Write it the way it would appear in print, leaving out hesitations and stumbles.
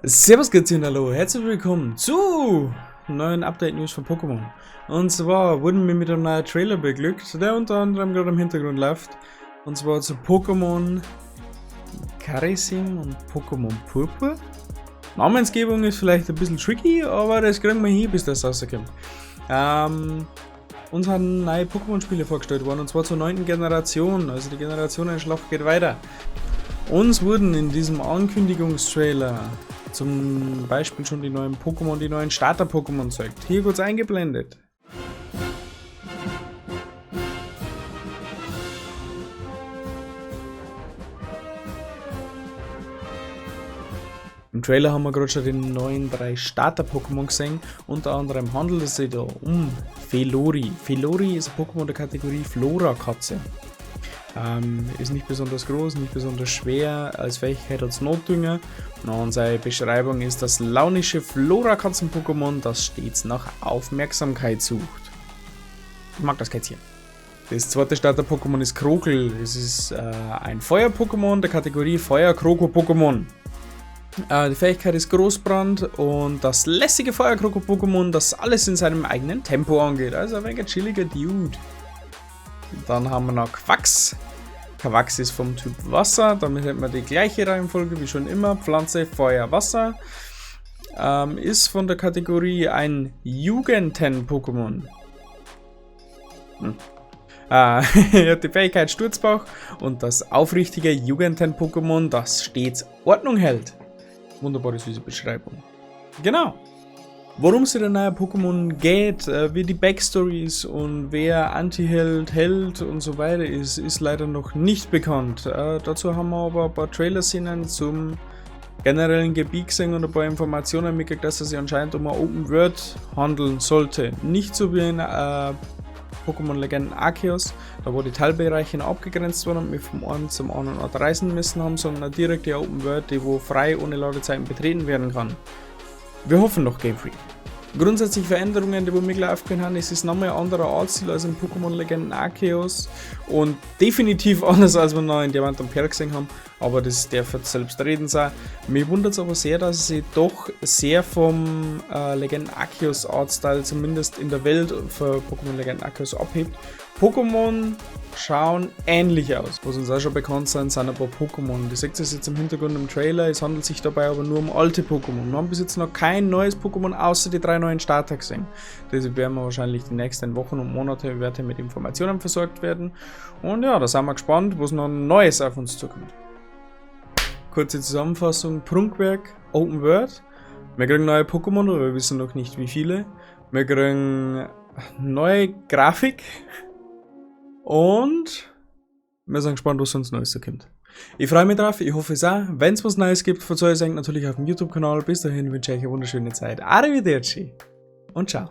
Servus, Grüezi und hallo, herzlich willkommen zu neuen Update-News von Pokémon. Und zwar wurden wir mit einem neuen Trailer beglückt, der unter anderem gerade im Hintergrund läuft. Und zwar zu Pokémon Karmesin und Pokémon Purpur. Namensgebung ist vielleicht ein bisschen tricky, aber das kriegen wir hin, bis das rauskommt. Uns haben neue Pokémon-Spiele vorgestellt worden, und zwar zur 9. Generation, also die Generationenschlacht geht weiter. Uns wurden in diesem Ankündigungstrailer zum Beispiel schon die neuen Pokémon, die neuen Starter-Pokémon zeigt. Hier kurz eingeblendet. Im Trailer haben wir gerade schon die neuen 3 Starter-Pokémon gesehen. Unter anderem handelt es sich da um Felori. Felori ist ein Pokémon der Kategorie Flora-Katze. Ist nicht besonders groß, nicht besonders schwer, als Fähigkeit als Notdünger. Und seine Beschreibung ist das launische Flora-Katzen-Pokémon, das stets nach Aufmerksamkeit sucht. Ich mag das Kätzchen. Das zweite Starter-Pokémon ist Krokel. Es ist ein Feuer-Pokémon der Kategorie Feuer-Kroko-Pokémon. Die Fähigkeit ist Großbrand und das lässige Feuer-Kroko-Pokémon, das alles in seinem eigenen Tempo angeht. Also ein wenig ein chilliger Dude. Dann haben wir noch Quax. Quax ist vom Typ Wasser, damit hätten wir die gleiche Reihenfolge wie schon immer. Pflanze, Feuer, Wasser. Ist von der Kategorie ein Jugenden-Pokémon. Er hat die Fähigkeit Sturzbach und das aufrichtige Jugenden-Pokémon, das stets Ordnung hält. Wunderbare süße Beschreibung. Genau. Worum es in der neuen Pokémon geht, wie die Backstory ist und wer Anti-Held, Held und so weiter ist, ist leider noch nicht bekannt. Dazu haben wir aber ein paar Trailer-Szenen zum generellen Gebiet gesehen und ein paar Informationen mitgekriegt, dass es sich anscheinend um eine Open World handeln sollte. Nicht so wie in Pokémon Legenden Arceus, da wo die Teilbereiche noch abgegrenzt waren und wir vom einen zum anderen Ort reisen müssen haben, sondern eine direkte Open World, die wo frei ohne Ladezeiten betreten werden kann. Wir hoffen noch Game Freak. Grundsätzlich Veränderungen, die wir mir gleich aufgehört haben, es ist nochmal ein anderer Artstil als in Pokémon Legenden Arceus und definitiv anders, als wir noch in Diamant und Perl gesehen haben, aber das darf jetzt selbstredend sein. Mir wundert es aber sehr, dass es sich doch sehr vom Legenden Arceus Artstyle zumindest in der Welt für Pokémon Legenden Arceus abhebt. Pokémon schauen ähnlich aus. Was uns auch schon bekannt sind, sind ein paar Pokémon. Die seht ihr jetzt im Hintergrund im Trailer. Es handelt sich dabei aber nur um alte Pokémon. Wir haben bis jetzt noch kein neues Pokémon außer die 3 neuen Starter gesehen. Das werden wir wahrscheinlich die nächsten Wochen und Monate weiter mit Informationen versorgt werden. Da sind wir gespannt, was noch Neues auf uns zukommt. Kurze Zusammenfassung: Prunkwerk, Open World. Wir kriegen neue Pokémon, aber wir wissen noch nicht wie viele. Wir kriegen neue Grafik. Und wir sind gespannt, was uns Neues so kommt. Ich freue mich drauf, ich hoffe es auch. Wenn's was Neues gibt, verzeiht es euch natürlich auf dem YouTube-Kanal. Bis dahin wünsche ich euch eine wunderschöne Zeit. Arrivederci und ciao.